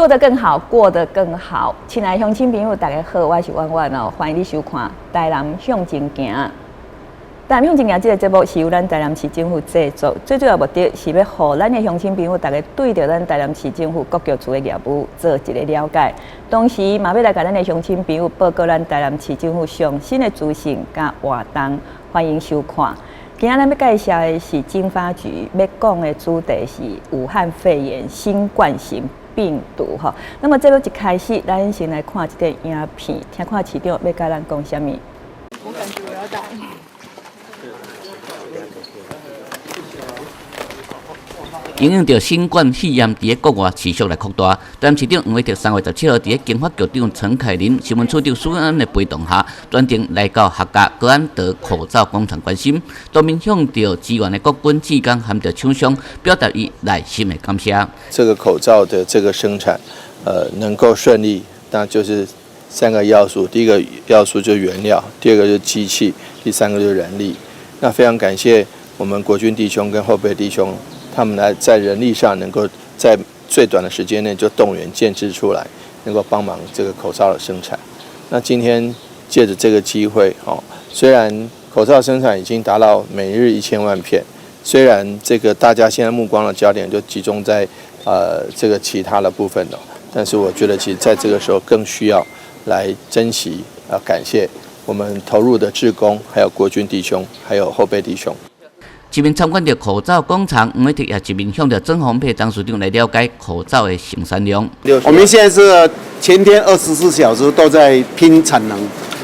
做得更好，過得更好。親愛鄉親朋友，大家好，我是婉婉哦，歡迎你收看《台南向前行》。台南向前行這个節目是由咱台南市政府製作，最主要目的是欲予咱的鄉親朋友，逐家對著咱台南市政府各局處的業務做一个了解，同時嘛欲來共咱的鄉親朋友報告咱台南市政府上新的資訊佮活動，歡迎收看。今仔咱欲介紹的是經發局，欲講的主題是武漢肺炎新冠型病毒吼。那麼節目一開始，咱先來看這个影片，聽看市長欲共咱講啥物。我感覺我要打。因應著新冠肺炎佇咧國外持續來擴大，台南市長黃偉哲3月17號佇咧經發局長陳凱琳、新聞處長蘇安的陪同下，專程來到客家高安德口罩工廠關心，當面向著支援的國軍志工含著廠商表達伊內心的感謝。這個口罩的這個生產，能夠順利，那就是三個要素：第一個要素就是原料，第二個就是機器，第三個就是人力。那非常感謝我們國軍弟兄跟後備弟兄。他們來在人力上能夠在最短的時間內就動員建置出來，能夠幫忙這個口罩的生產。那今天借著這個機會，哦，雖然口罩生產已經達到每日1000萬片，雖然這個大家現在目光的焦點就集中在這個其他的部分了，但是我覺得其實在這個時候更需要來珍惜啊，感謝我們投入的志工，還有國軍弟兄，還有後備弟兄。一面參觀著口罩工廠，黃偉哲也一面向著曾宏沛董事長來了解口罩的生產量。我們現在是全天24小時都在拼產能，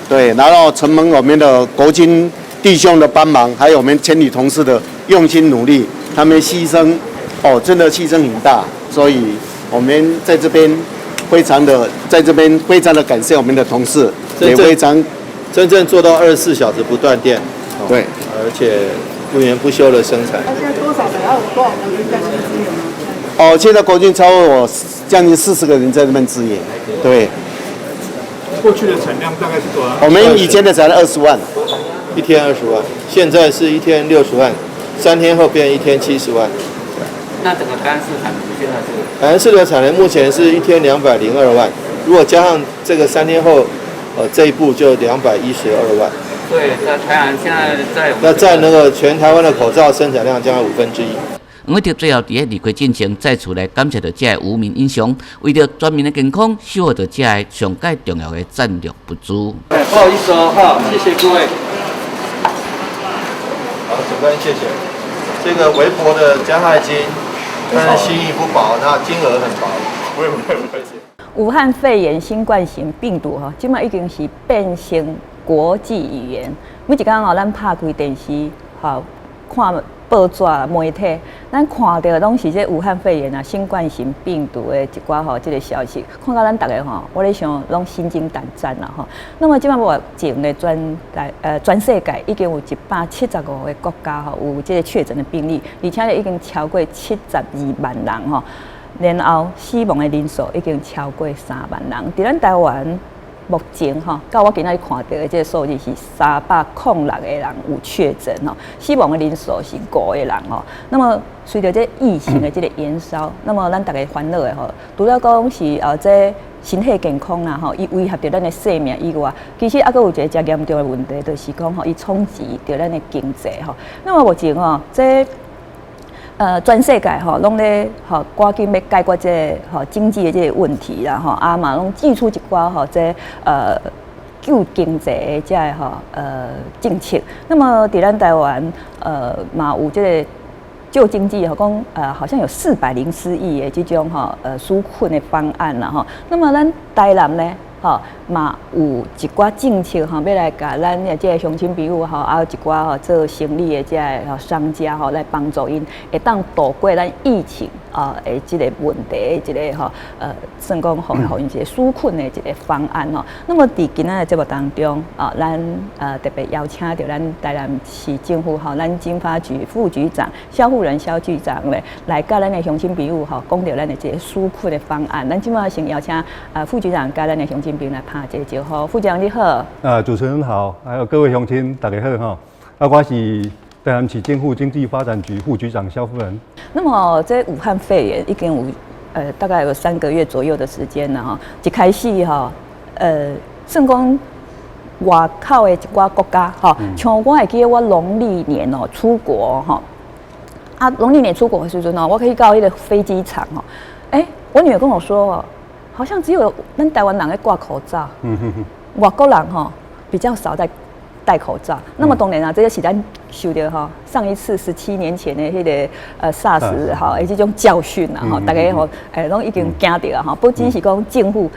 對，然後承蒙我們的國軍弟兄的幫忙，還有我們全體同事的用心努力，他們犧牲，哦，真的犧牲很大，所以我們在這邊非常的，在這邊非常的感謝我們的同事，也非常真正做到24小時不斷電，對，而且不眠不休的生產。那現在多少人？還有多少國軍在這邊支援嗎？哦，現在國軍超過我將近40個人在這邊支援，對。過去的產量大概是多少？我們以前的產量20萬，一天20萬，現在是一天60萬，3天後變一天70萬。那整個台南市產能現在是？台南市的產能目前是一天202萬，如果加上這個3天後，這一步就212萬。對，那台灣現在在那佔那個全台灣的口罩生產量將近1/5。黃偉哲最後佇咧離開進前，再次來感謝著這个無名英雄，為著全民的健康，守護著這个上蓋重要的戰略物資。不好意思哦，好，謝謝各位。好，總官謝謝。這個微薄的加害金，但是心意不薄，那金額很薄。不會不會不會。武漢肺炎新冠型病毒吼，這馬已經是變成國際語言。每一工吼，咱拍開電視，吼，看報紙、媒體，咱看著攏是這武漢肺炎啊、新冠型病毒的一寡吼這个消息，看到咱逐家吼，我咧想攏心驚膽戰啦吼。那麼這馬目前咧全世界已經有175個國家吼有這个確診的病例，而且咧已經超過72萬人吼，然後死亡的人數已經超過3萬人。佇咱台灣目前吼，到我今仔日看著的這个數字是306個人有確診吼，死亡的人數是五個人吼。那麼隨著這疫情的這个延燒，那麼咱逐家煩惱的吼，除了講是這身體健康啦吼，伊威脅著咱的生命以外，其實猶閣有一个誠嚴重的問題，就是講吼，伊衝擊著咱的經濟吼。那麼目前吼，這全世界吼，攏咧吼，趕緊欲解決這个吼經濟的這个問題啦吼，啊嘛攏祭出一寡吼這救經濟的這个吼政策。那麼佇咱台灣嘛有這个救經濟吼，講好像有404億的這種吼紓困的方案啦吼。那麼咱台南呢？吼嘛有一寡政策吼，欲來共咱的這个鄉親朋友吼，啊有一寡吼做生意的這个商家吼，來幫助𪜶會當渡過咱疫情啊的這个問題的一個吼算講予𪜶一個紓困的一個方案吼。那麼佇今仔的節目當中啊，咱特別邀請著咱台南市政府吼，咱經發局副局長蕭富仁蕭局長咧，來佮咱的鄉親朋友吼，講著咱的這个紓困的方案。咱這馬先邀請副局長佮咱的鄉親朋友來拍一個招呼。副局長你好。啊，主持人好，還有各位鄉親大家好吼。啊，我是台南市政府經濟發展局副局長蕭富仁。那麼這武漢肺炎已經有大概有3個月左右的時間啦吼。一開始吼，算講外口的一寡國家吼，像我會記得我農曆年哦出國吼，啊，農曆年出國的時陣哦，我去到彼個飛機場吼，欸，我女兒跟我說哦，好像只有咱台灣人咧掛口罩，外國人吼比較少在戴口罩。那麼當然啊，這個是咱受著吼上一次17年前的彼個SARS 吼，的這種教訓啦吼，大家吼攏已經驚著啊吼，不只是講政府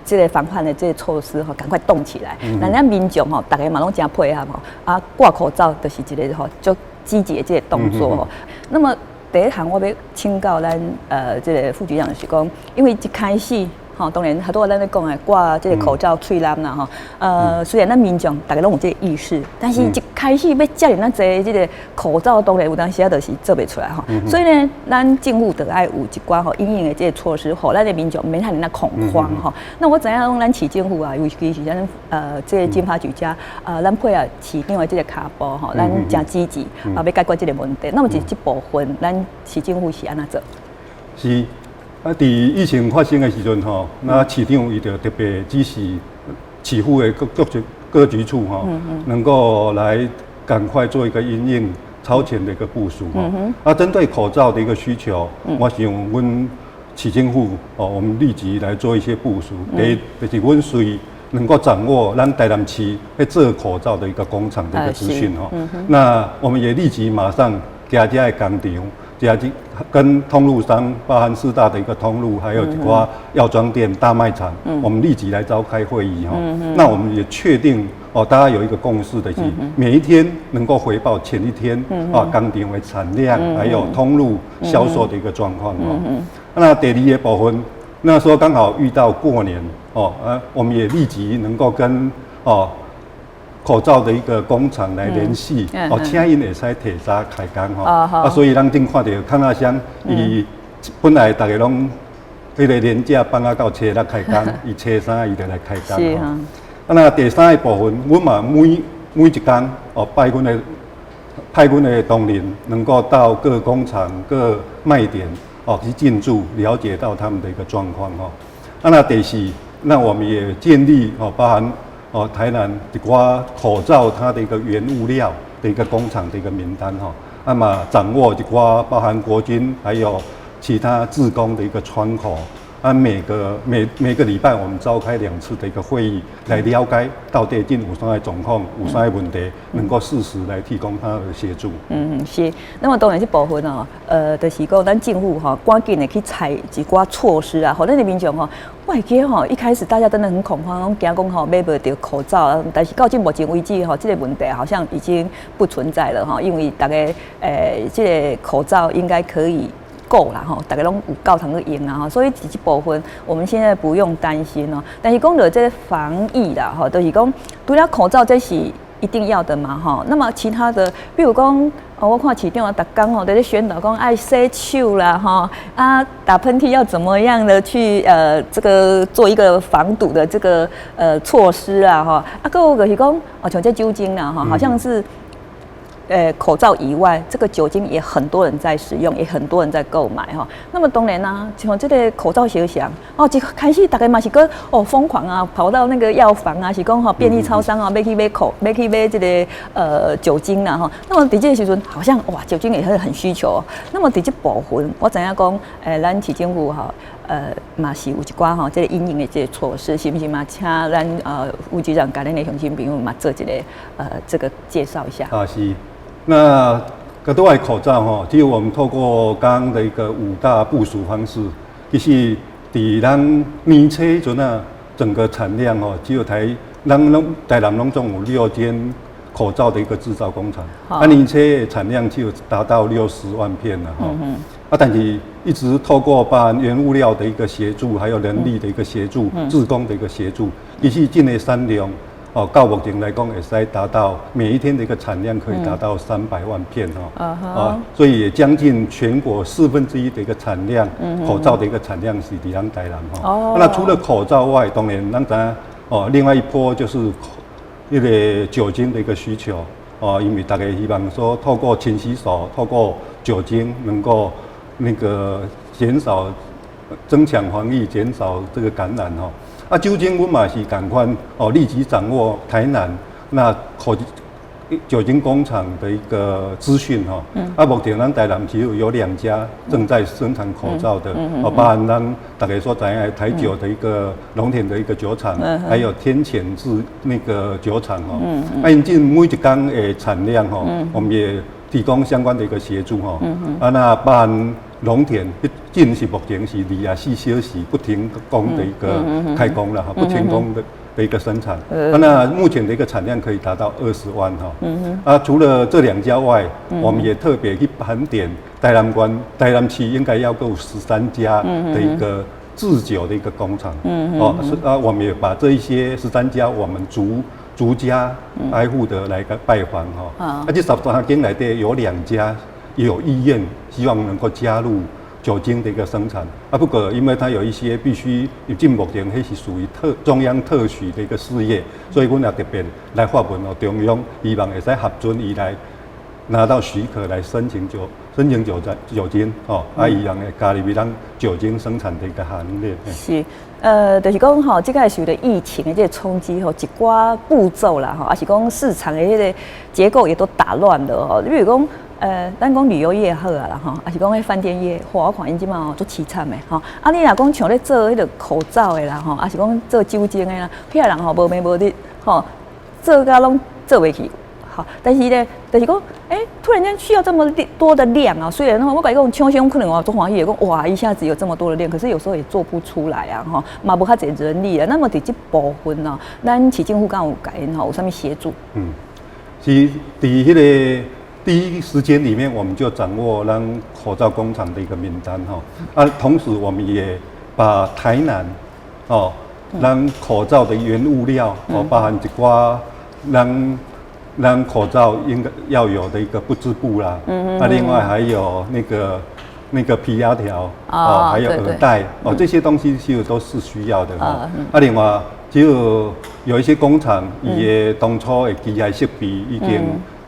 這個防範的這個措施吼，趕快動起來，咱民眾吼，大家嘛攏誠配合吼，啊掛口罩就是一個吼足積極的這個動作吼。那麼第一項我欲請教咱這個副局長是講，因為一開始，吼，當然，很多咱咧講的掛這個口罩喙罨啦，吼，雖然咱民眾大家攏有這個意識，但是一開始欲遮爾仔濟這個口罩，當然有當時仔就是做袂出來吼。所以呢，咱政府著愛有一寡吼因應的這個措施，予咱的民眾免遐爾仔恐慌吼。那我知影講咱市政府啊，尤其是咱這個經發局遮，咱配合市長的這個跤步吼，咱誠積極啊，欲解決這個問題。那麼佇這部分，咱市政府是按怎做？是。啊！佇疫情發生的時陣吼，那市長伊就特別指示市府的各各局各局處吼，能夠來趕快做一個因應超前的一個部署吼。啊，針對口罩的一個需求，我想阮市政府哦，我們立即來做一些部署。第一，就是阮隨能夠掌握咱台南市咧做口罩的一個工廠的一個資訊吼。那我們也立即馬上加遮的工廠。加跟通路商，包含四大的一個通路，還有一寡藥妝店、大賣場，我們立即來召開會議哈。那我們也確定哦，大家有一個共識的是，每一天能夠回報前一天啊工廠的產量，還有通路銷售的一個狀況哦。那第二個部分，那時候剛好遇到過年哦，啊，我們也立即能夠跟哦口罩的一個工廠來聯繫，哦，請𪜶會使提早開工吼，啊，所以咱頂看著康樂鄉，伊本來大家攏彼個年假放啊到初六開工，伊初三伊就來開工吼。啊，那第三個部分，阮嘛每一工哦，派阮的同仁能夠到各工廠、各賣點哦去進駐，了解到他們的一個狀況吼。啊，那第四，那我們也建立哦，包含哦，台南一寡口罩它的一個原物料的一個工廠的一個名單哈，那麼掌握一寡包含國軍還有其他志工的一個窗口，啊，每個禮拜我們召開兩次的一個會議，來了解到底進有啥的狀況，有啥的問題，能夠適時來提供他的協助。嗯，是。那麼當然這部分哦，就是講咱政府吼，趕緊的去採一寡措施啊，予咱的民眾吼。我會記得吼，一開始大家真的很恐慌，攏驚講吼買無著口罩，但是到這目前為止吼，這個問題好像已經不存在了吼，因為大家這個口罩應該可以夠啦吼，大家攏有夠通去用啊吼，所以這部分我們現在不用擔心哦。但是講著這個防疫啦吼，就是講除了口罩這是一定要的嘛吼，那麼其他的，比如講，哦，我看市長啊，逐工吼佇咧宣導講愛洗手啦，吼啊，打噴嚏要怎麼樣的去這個做一個防堵的這個措施啊，吼啊，閣有就是講哦，像這酒精啦，吼，好像是口罩以外，這個酒精也很多人在使用，也很多人在購買哈。那麼當然啦，像這個口罩相像哦，一開始大家嘛是閣哦瘋狂啊，跑到那個藥房啊，是講吼便利超商啊，欲去買口，欲去買這個酒精啦吼。那麼佇這個時陣，好像哇，酒精也是很需求。那麼佇這部分，我知影講，咱市政府吼，嘛是有一寡吼這個因應的這個措施，是毋是嘛？請咱副局長共咱的鄉親朋友嘛做一個這個介紹一下。啊，是。那閣拄仔口罩吼，只有我們透過剛剛的一個五大部署方式，其實佇咱年初彼陣啊，整個產量吼，只有台南攏總有六間口罩的一個製造工廠，啊，年初的產量就達到60萬片了吼。啊，但是一直透過包含原物料的一個協助，還有人力的一個協助、志工的一個協助，其實這個產量哦，到目前來講，會使達到每一天的一個產量可以達到300萬片哦，啊，所以也將近全國1/4的一個產量，口罩的一個產量是佇咱台南吼。那除了口罩外，當然咱知影哦，另外一波就是彼個酒精的一個需求哦，因為大家希望說透過勤洗手，透過酒精能夠那個減少增強防疫，減少這個感染吼。啊，酒精阮嘛是仝款哦，立即掌握台南那口酒精工廠的一個資訊吼。啊，目前咱台南其實有兩家正在生產口罩的，哦，包含咱大家所知影的台酒的一個農田的一個酒廠，還有天譴製那個酒廠哦。啊，𪜶這每一工的產量吼，我們也提供相關的一個協助吼。啊，那包含農田，這是目前是24小時不停工的一個開工了哈，不停工的一個生產。啊，那目前的一個產量可以達到20萬哈。啊，除了這兩家外，我們也特別去盤點台南縣、台南市應該要夠13家的一個製酒的一個工廠。哦，是啊，我們也把這一些十三家，我們逐逐家挨戶的來個拜訪哈。啊，這13間內底有兩家有意願，希望能夠加入酒精的一個生產啊，不過因為它有一些必須進目前彼是屬於特中央特許的一個事業，所以阮也特別來發文予中央，希望會使核准伊來拿到許可來申請酒精哦，啊，伊樣會加入咱酒精生產的一個行列。是，就是講吼，這個受著疫情的這個衝擊吼，一寡步驟啦吼，抑是講市場的彼個結構也都打亂了吼。你比如講，咱講旅遊業好啊啦吼，抑是講彼飯店業，哇，我看𪜶這馬吼足淒慘的吼。啊，你若講像咧做彼個口罩的啦吼，抑是講做酒精的啦，遐人吼無暝無日吼，做甲攏做袂去。好，但是咧，就是講，突然間需要這麼多的量啊，雖然我共你講，廠商可能我足歡喜，講哇，一下子有這麼多的量，可是有時候也做不出來啊，吼，嘛無較濟人力啊。那麼佇這部分呢，咱市政府敢有共𪜶吼有啥物協助？嗯，是佇彼個第一時間裡面，我們就掌握咱口罩工廠的一個名單哈，啊，同時我們也把台南哦，咱口罩的原物料哦，包含一寡咱口罩應該要有的一個不織布啦，啊，另外還有那個皮壓條哦，還有耳帶哦，這些東西其實都是需要的哈。啊，另外就有一些工廠也當初的機械設備已經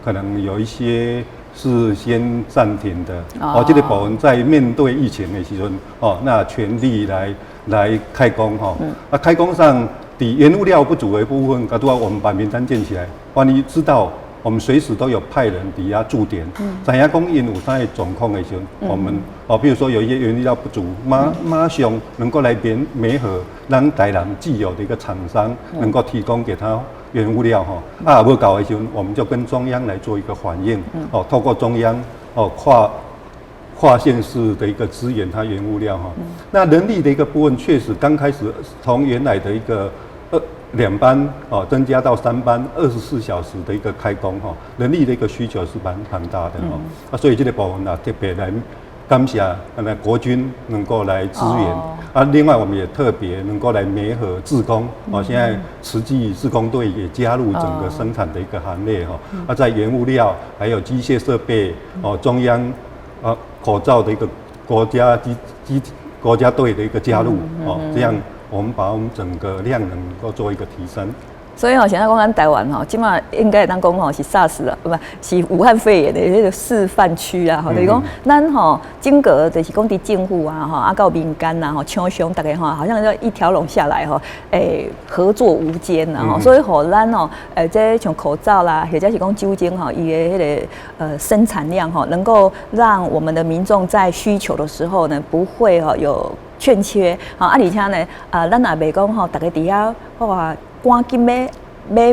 可能有一些是先暫停的哦，這個部分在面對疫情的時陣哦，那全力來開工哈。啊，開工上佇原物料不足的部分，拄仔我們把名單建起來，萬一知道我們隨時都有派人佇遐駐點，知影講𪜶有啥的狀況的時陣，我們哦，比如說有一些原料不足，馬上能夠來聯媒合，咱台南既有的一個廠商能夠提供給他原物料哈。啊，無夠的時陣，我們就跟中央來做一個反映，哦，透過中央哦跨縣市的一個支援，它原物料哈。那人力的一個部分，確實剛開始從原來的一個2班哦，增加到3班，24小時的一個開工哈，人力的一個需求是蠻龐大的哈。啊，所以這個部分啊，特別來感謝那國軍能夠來支援啊。另外，我們也特別能夠來媒合志工哦，現在慈濟志工隊也加入整個生產的一個行列哈。啊，在原物料還有機械設備哦，中央啊口罩的一個國家隊的一個加入哦，這樣我們把我們整個量能夠做一個提升。所以吼，現在講咱台灣吼，這馬應該會當講吼是 SARS 啊，毋是武漢肺炎的彼個示範區啊，吼，就是講咱吼整個就是講佇政府啊，吼啊到民間啊，吼廠商逐家吼，好像一條龍下來吼，合作無間啊，吼，所以予咱吼，這像口罩啦，或者是講酒精吼，伊的彼個生產量吼，能夠讓我們的民眾在需求的時候呢，不會吼有欠缺，吼啊，而且呢，啊，咱也袂講吼，逐家佇遐哇，趕緊買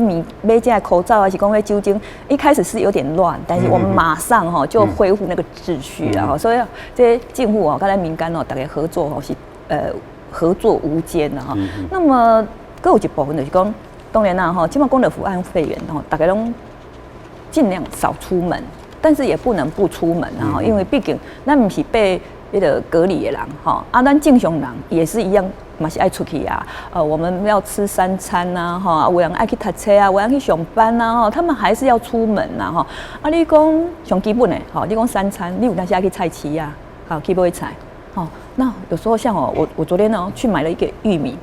物買這個口罩，還是講買酒精，一開始是有點亂，但是我們馬上吼就恢復那個秩序了吼，所以這政府哦，佮咱民間哦，逐家合作吼是合作無間的哈。那麼，閣有一部分就是講，當然啦吼，這馬講著武漢肺炎吼，逐家攏盡量少出門，但是也不能不出門啊，因為畢竟咱毋是被彼個隔離的人吼，啊，咱正常人也是一樣。嘛是愛出去啊，我們要吃三餐呐，哈，有人愛去讀冊啊，有人去上班呐，哈，他們還是要出門呐，哈。啊，你講上基本的，吼，你講三餐，你有當時愛去菜市啊，好去買菜，吼。那有時候像我昨天呢去買了一個玉米，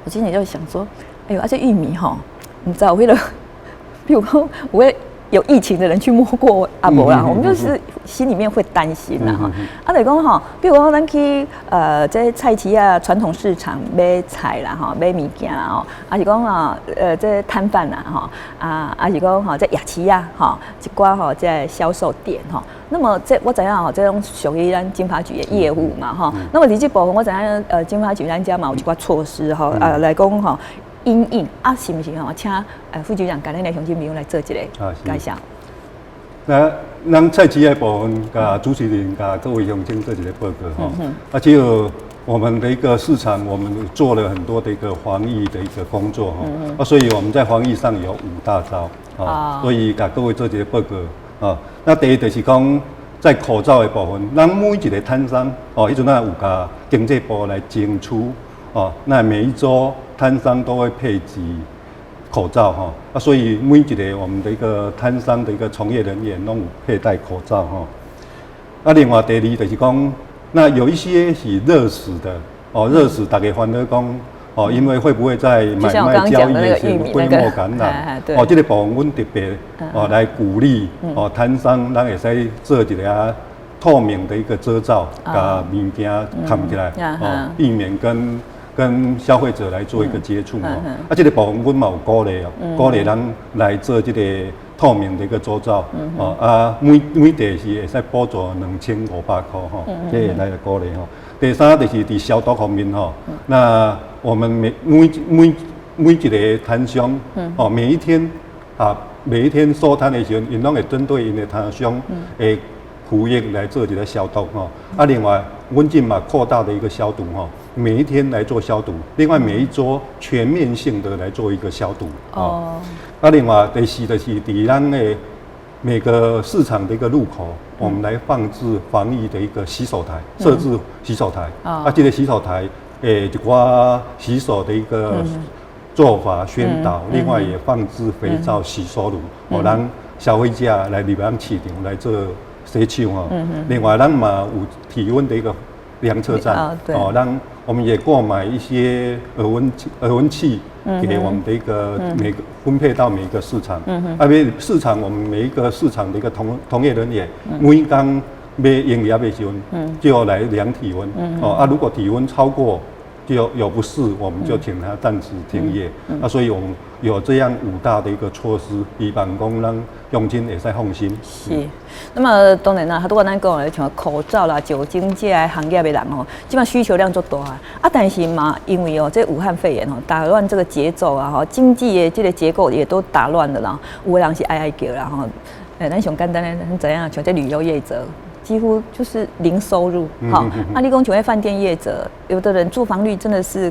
我心裡就想說，哎呦，啊這玉米吼，毋知有彼個，比如講有彼有疫情的人去摸過啊無啦，我們就是心裡面會擔心啦哈。啊，就是講吼，比如講咱去這菜市仔傳統市場買菜啦吼，買物件啦吼，抑是講啊這攤販啦吼，啊抑是講吼這夜市仔吼，一寡吼這銷售點吼。那麼這我知影吼，這攏屬於咱經發局的業務嘛吼。那麼佇這部分我知影經發局咱遮嘛有一寡措施吼，啊來講吼因應啊，是毋是吼？請副局長共咱的鄉親朋友來做一個介紹。那咱菜市的部分，共主持人、共各位鄉親做一個報告吼。啊，就我們的一個市場，我們做了很多的一個防疫的一個工作吼。啊，所以我們在防疫上有五大招啊，所以共各位做一個報告啊。那第一就是講，在口罩的部分，咱每一個攤商哦，彼陣咱有共經濟部來爭取哦，那每一週攤商都會配給口罩哈，啊，所以每一個我們的一個攤商的一個從業人員攏有佩戴口罩哈。啊，另外第二就是講，那有一些是熱食的哦，熱食大家煩惱講哦，因為會不會在買賣交易的時候規模感染？哦，這個部分阮特別哦來鼓勵哦攤商，咱會使做一個透明的一個遮罩，共物件蓋起來，哦，避免跟消費者來做一個接觸哦。啊，這個部分阮嘛有鼓勵哦，鼓勵人來做這個透明的一個遮罩哦。啊，每地是會使補助2500塊吼，這個來鼓勵吼。第三就是佇消毒方面吼，那我們每一個攤商哦，每一天啊，每一天收攤的時陣，𪜶攏會針對𪜶的攤商的區域來做一個消毒吼。啊，另外，阮這嘛擴大的一個消毒吼，每一天來做消毒，另外每一周全面性的來做一個消毒。哦。啊，另外第四就是佇咱的每個市場的一個入口，我們來放置防疫的一個洗手台，設置洗手台。啊，這個洗手台，一寡洗手的一個做法宣導，另外也放置肥皂、洗手乳，予咱消費者來入咱市場來做洗手吼。另外，咱嘛有體溫的一個量測站，哦，讓我們也購買一些額溫器，給我們的一個每個分配到每一個市場。啊，每市場我們每一個市場的一個同業人員，每工欲營業的時陣，就來量體溫。哦，啊，如果體溫超過就有不適，我們就請他暫時停業。啊，所以我們有這樣五大的一個措施，希望講咱鄉親會使放心。是，那麼當然啦，拄仔咱講的像口罩啦、酒精這个行業的人吼，這馬需求量足大啊。啊，但是嘛，因為哦，這武漢肺炎吼打亂這個節奏啊，吼，經濟的這個結構也都打亂了啦。有的人是哀哀叫啦吼。欸，咱上簡單的，咱知影，像這旅遊業者，幾乎就是零收入，哈。啊，你講像飯店業者，有的人住房率真的是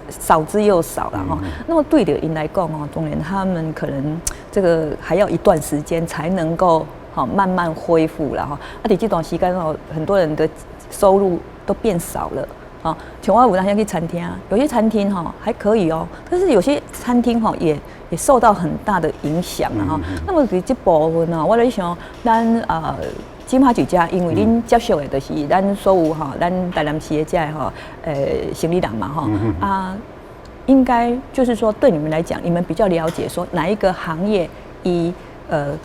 少之又少了哈。那麼對著𪜶來講哦，當然他們可能這個還要一段時間才能夠好慢慢恢復了哈。啊，佇這段時間哦，很多人的收入都變少了。啊，像我有當時去餐廳，有些餐廳哈還可以哦，但是有些餐廳哈也受到很大的影響啊哈。那麼佇這部分呢，我咧想咱經發局遮，因為恁接觸的就是咱所有吼，咱台南市的這吼，生理人嘛吼，啊，應該就是說對你們來講，你們比較了解說哪一個行業伊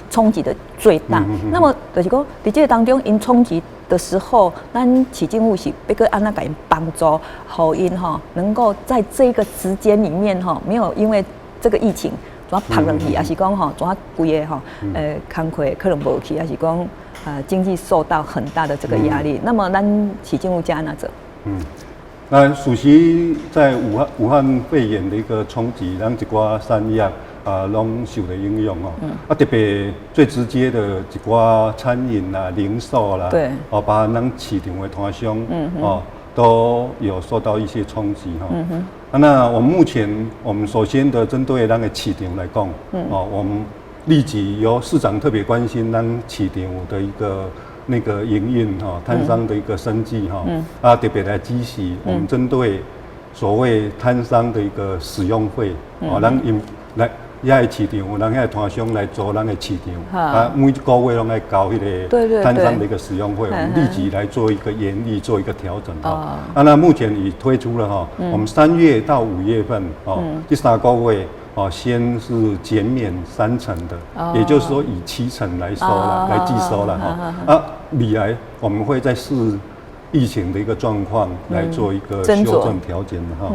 衝擊的最大。那麼就是講，佇這個當中，𪜶衝擊的時候，咱市政府是欲閣按怎共𪜶幫助，予𪜶吼能夠在這個時間裡面吼，沒有因為這個疫情怎趴落去，抑是講吼怎規個吼，工課可能無去，抑是講經濟受到很大的這個壓力。那麼咱市政府遮按怎做？嗯，那屬實在武漢肺炎的一個衝擊，咱一寡產業啊，攏受著影響哦。啊，特別最直接的一寡餐飲啦、零售啦，哦，包含咱市場的攤商，哦，都有受到一些衝擊哈。啊，那我們目前我們首先的針對咱的市場來講，哦，我們立即由市長特別關心咱市場的一個那個營運哈，攤商的一個生計哈，啊，特別來指示我們針對所謂攤商的一個使用費，哦，咱𪜶來遐个市場，有咱遐个攤商來租咱的市場，啊，每一個月攏愛交彼個攤商的一個使用費，我們立即來做一個研議，做一個調整哈。啊，那目前已推出了哈，我們3月到5月份哦，這三個月。哦，先是減免三成的，也就是說以七成來收了，來計收了哈。啊，未來我們會再視疫情的一個狀況來做一個修正調整哈。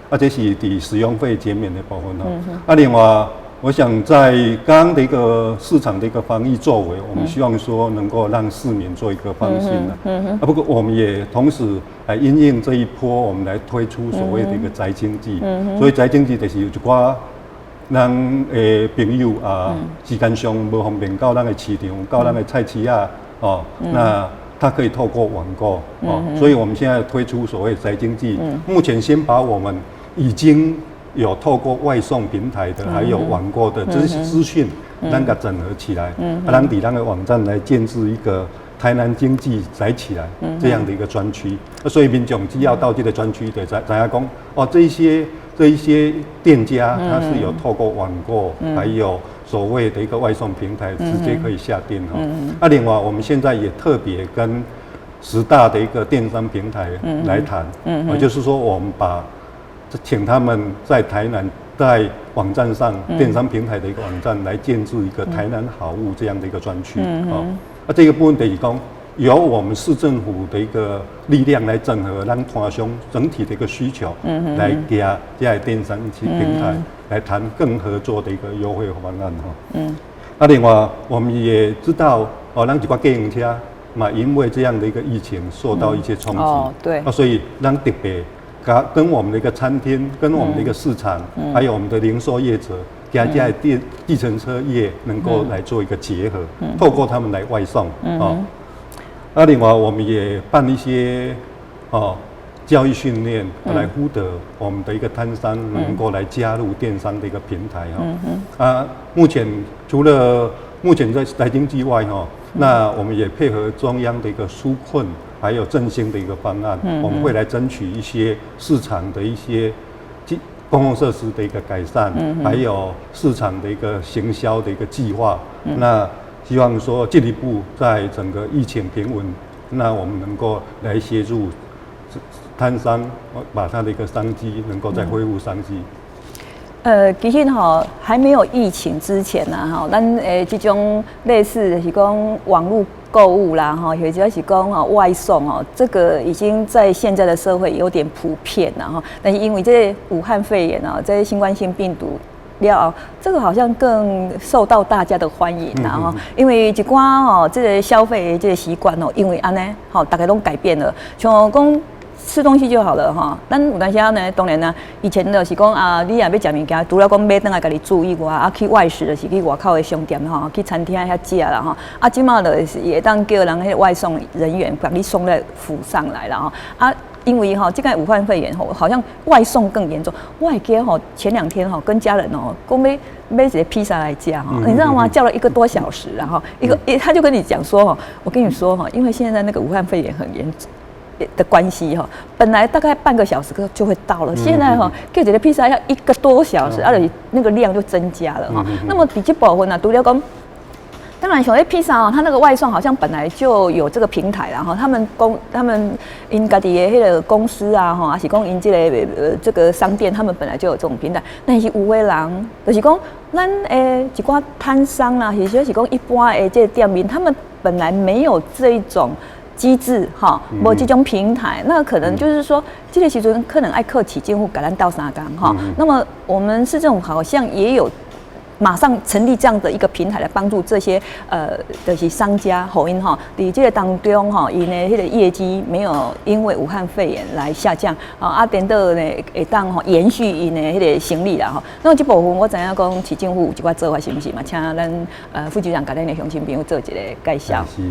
啊，這是佇使用費減免的部分哈。啊，另外，我想在剛剛的一個市場的一個防疫作為，我們希望說能夠讓市民做一個放心的。啊，不過我們也同時來因應這一波，我們來推出所謂的一個宅經濟。所以宅經濟就是有一寡咱的朋友啊，時間上無方便到咱的市場，到咱的菜市仔哦，那他可以透過網購哦，所以我們現在推出所謂宅經濟，目前先把我們已經有透過外送平台的，還有網購的這些資訊，咱共整合起來，啊，咱佇咱的網站來建置一個台南經濟宅起來這樣的一個專區。所以民眾只要到這個專區，就知影講哦，這一些店家，他是有透過網購，還有所謂的一個外送平台，直接可以下訂哈。啊，另外我們現在也特別跟十大的一個電商平台來談，就是說我們把請他們在台南在網站上電商平台的一個網站來建置一個台南好物這樣的一個專區啊。啊，這個部分等於講由我們市政府的一個力量來整合咱攤商整體的一個需求，來給這個電商平台來談更合作的一個優惠方案哈。啊，另外我們也知道哦，咱一寡計程車嘛，因為這樣的一個疫情受到一些衝擊，啊，所以咱特別跟我們的一個餐廳、跟我們的一個市場，還有我們的零售業者，加加電計程車業能夠來做一個結合，透過他們來外送啊。啊，另外我們也辦一些哦教育訓練，來呼得我們的一個攤商能夠來加入電商的一個平台哈。啊，目前除了目前在宅經濟外哈，那我們也配合中央的一個紓困還有振興的一個方案，我們會來爭取一些市場的一些公共設施的一個改善，還有市場的一個行銷的一個計劃。那希望說進一步在整個疫情平穩，那我們能夠來協助攤商把他的一個商機能夠再恢復商機。其實吼還沒有疫情之前呐，吼，咱誒這種類似就是講網路購物啦，吼，或者是講吼外送哦，這個已經在現在的社會有點普遍了哈。但是因為這個武漢肺炎啊，這個新冠性病毒了，這個好像更受到大家的歡迎啦吼，因為一寡吼這個消費這個習慣哦，因為按呢，吼逐家攏改變了，像講吃東西就好了哈，咱有當時呢，當然呢，以前就是講啊，你若欲食物件，除了講買轉來家己煮以外，啊去外食就是去外口的商店吼，去餐廳遐食啦吼。啊，這馬就是會當叫人彼外送人員共你送來府上來啦吼。啊，因為吼，這個武漢肺炎吼，好像外送更嚴重。我會記得吼，前兩天吼，跟家人哦，講欲買一個披薩來食哈，你知道嗎？叫了一個多小時，然後一個，他就跟你講說吼，我跟你說哈，因為現在那個武漢肺炎很嚴重的關係哈，本來大概半個小時就會到了，現在哈，叫一個披薩要一個多小時，而且那個量就增加了哈。那麼佇這部分呢，除了講，當然，像彼披薩哦，他那個外送好像本來就有這個平台啦哈，他們𪜶家己的彼個公司啊吼，抑是講𪜶這個商店，他們本來就有這種平台。但是有的人就是講，咱的一寡攤商啊，或者是講一般的這個店面，他們本來沒有這一種機制哈，無這種平台，那可能就是說，這個時陣可能愛靠市政府共咱鬥相共哈。那麼我們市政府好像也有馬上成立這樣的一個平台來幫助這些就是商家，予𪜶吼，佇這個當中吼，𪜶的彼個業績沒有因為武漢肺炎來下降啊，啊，顛倒呢會當吼延續𪜶的彼個生意啦吼。那麼這部分我知影講市政府有一寡做法是毋是嘛？請咱副局長共咱的鄉親朋友做一個介紹。是，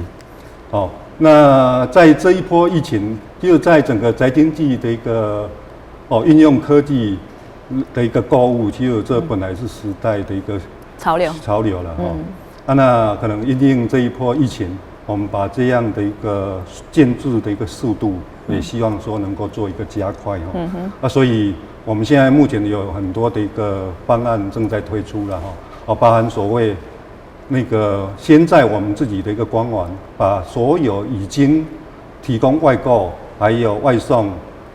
哦，那在這一波疫情，就在整個宅經濟的一個哦運用科技的一個購物，其實這本來是時代的一個潮流潮流了哈。啊，那可能因應這一波疫情，我們把這樣的一個建置的一個速度，也希望說能夠做一個加快哈。啊，所以我們現在目前有很多的一個方案正在推出了哈。哦，包含所謂那個先在我們自己的一個官網，把所有已經提供外購還有外送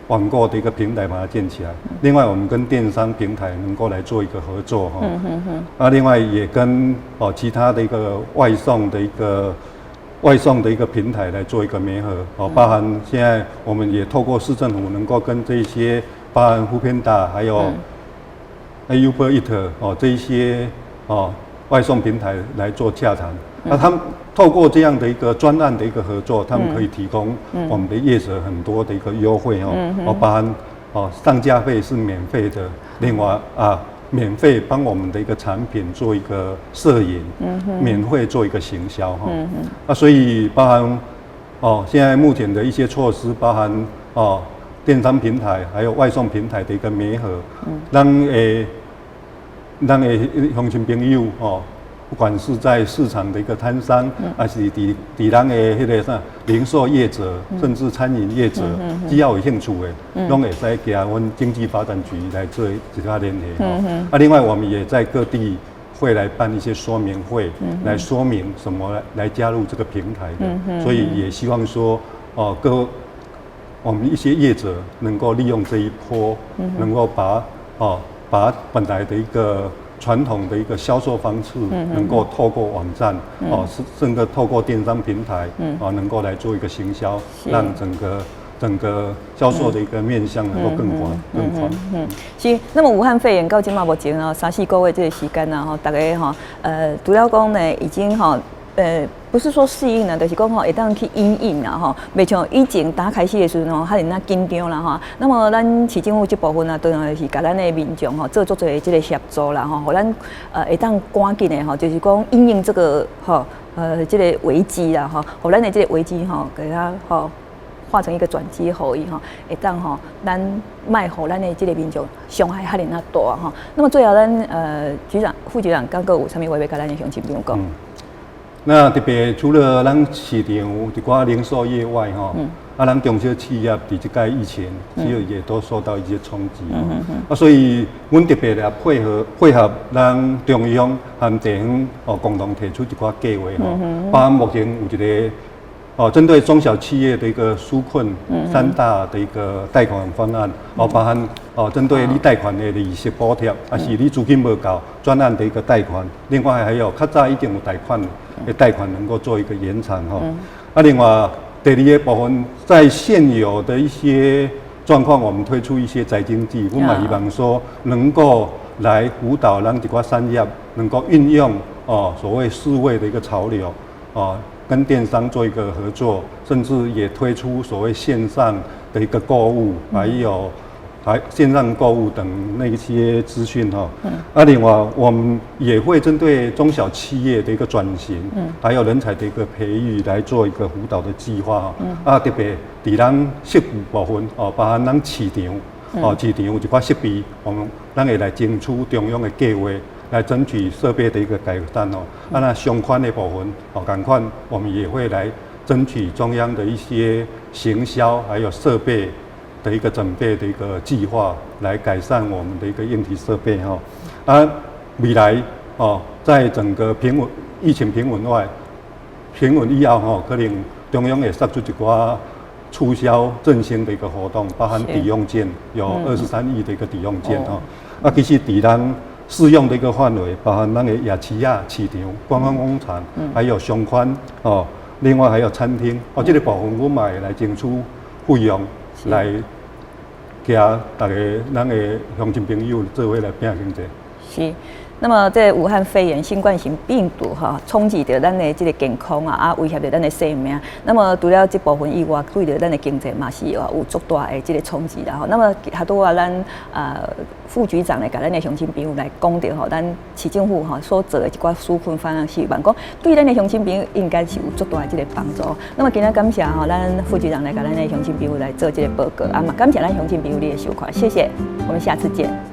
網購的一個平台把它建起來。另外，我們跟電商平台能夠來做一個合作哈。啊，另外也跟其他的一個外送的一個平台來做一個媒合哦，包含現在我們也透過市政府能夠跟這些包含 foodpanda 還有 Uber Eats 這一些外送平台來做洽談。那他們透過這樣的一個專案的一個合作，他們可以提供我們的業者很多的一個優惠哦，包含上架費是免費的，另外免費幫我們的一個產品做一個攝影，免費做一個行銷哈。啊，所以包含現在目前的一些措施，包含電商平台還有外送平台的一個媒合，咱的鄉親朋友不管是在市場的一個攤商，還是佇佇咱的彼個啥零售業者，甚至餐飲業者，只要有興趣的，攏會使加阮經濟發展局來做一個聯繫。啊，另外我們也在各地會來辦一些說明會，來說明什麼來加入這個平台的。所以也希望說，各我們一些業者能夠利用這一波，能夠把本來的一個傳統的一個銷售方式，能夠透過網站，甚至透過電商平台，能夠來做一個行銷，讓整個銷售的一個面向能夠更廣、更寬。嗯，是。那麼武漢肺炎到這馬目前哦，三四個月這個時間啊，吼，大家吼，除了講呢，已經吼，不是說適應啦，就是講吼，會當去因應啦吼，袂像以前剛開始的時陣吼，較爾仔緊張啦吼。那麼咱市政府這部分啊，當然是共咱的民眾吼做足濟這個協助啦吼，予咱會當趕緊的吼，就是講因應這個吼這個危機啦吼，予咱的這個危機吼，共它吼化成一個轉機，予伊吼會當吼，咱莫予咱的這個民眾傷害遐爾仔大吼。那麼最後咱局長、副局長，閣有啥物話欲共咱的鄉親朋友講？那特別除了咱市場一寡零售業外，吼，啊，咱中小企業佇這屆疫情，其實也都受到一些衝擊。啊，所以阮特別來配合咱中央和地方共同提出一寡計劃吼，包含目前有一個針對中小企業的一個紓困三大的一個貸款方案，包含針對你貸款的利息補貼，抑是你資金無夠專案的一個貸款，另外還有較早已經有貸款的貸款能夠做一個延長吼。啊，另外第二個部分，在現有的一些狀況，我們推出一些宅經濟，我們希望說能夠來輔導咱這寡產業能夠運用所謂數位的一個潮流跟電商做一個合作，甚至也推出所謂線上的一個購物，還線上購物等那些資訊哈。啊，另外我們也會針對中小企業的一個轉型，還有人才的一個培育來做一個輔導的計劃哈。啊，特別佇咱設備部分哦，包含咱市場哦，市場有一寡設備，我們咱會來爭取中央的計劃，來爭取設備的一個改善哦。啊，那相關的部分哦，仝款我們也會來爭取中央的一些行銷還有設備的一個準備的一個計劃，來改善我們的一個硬體設備哈。啊，未來哦，在整個平穩疫情平穩外，平穩以後吼，可能中央會釋出一寡促銷振興的一個活動，包含抵用券，有23億的一個抵用券吼。啊，其實佇咱適用的一個範圍，包含咱的夜市仔、市場、觀光工廠，還有商圈哦，另外還有餐廳哦，這個部分阮嘛會來爭取費用來共大家咱的鄉親朋友做伙來拼經濟。是。那麼，這武漢肺炎新冠型病毒哈，衝擊著咱的這個健康啊，啊，威脅著咱的生命。那麼，除了這部分以外，對著咱的經濟嘛是有足大的這個衝擊啦。吼，那麼，拄仔咱副局長來共咱的鄉親朋友來講著吼，咱市政府吼所做的一寡紓困方案，希望講對咱的鄉親朋友應該是有足大的這個幫助。那麼，今仔感謝吼咱副局長來共咱的鄉親朋友來做這個報告，啊嘛感謝咱鄉親朋友你的收看，謝謝，我們下次見。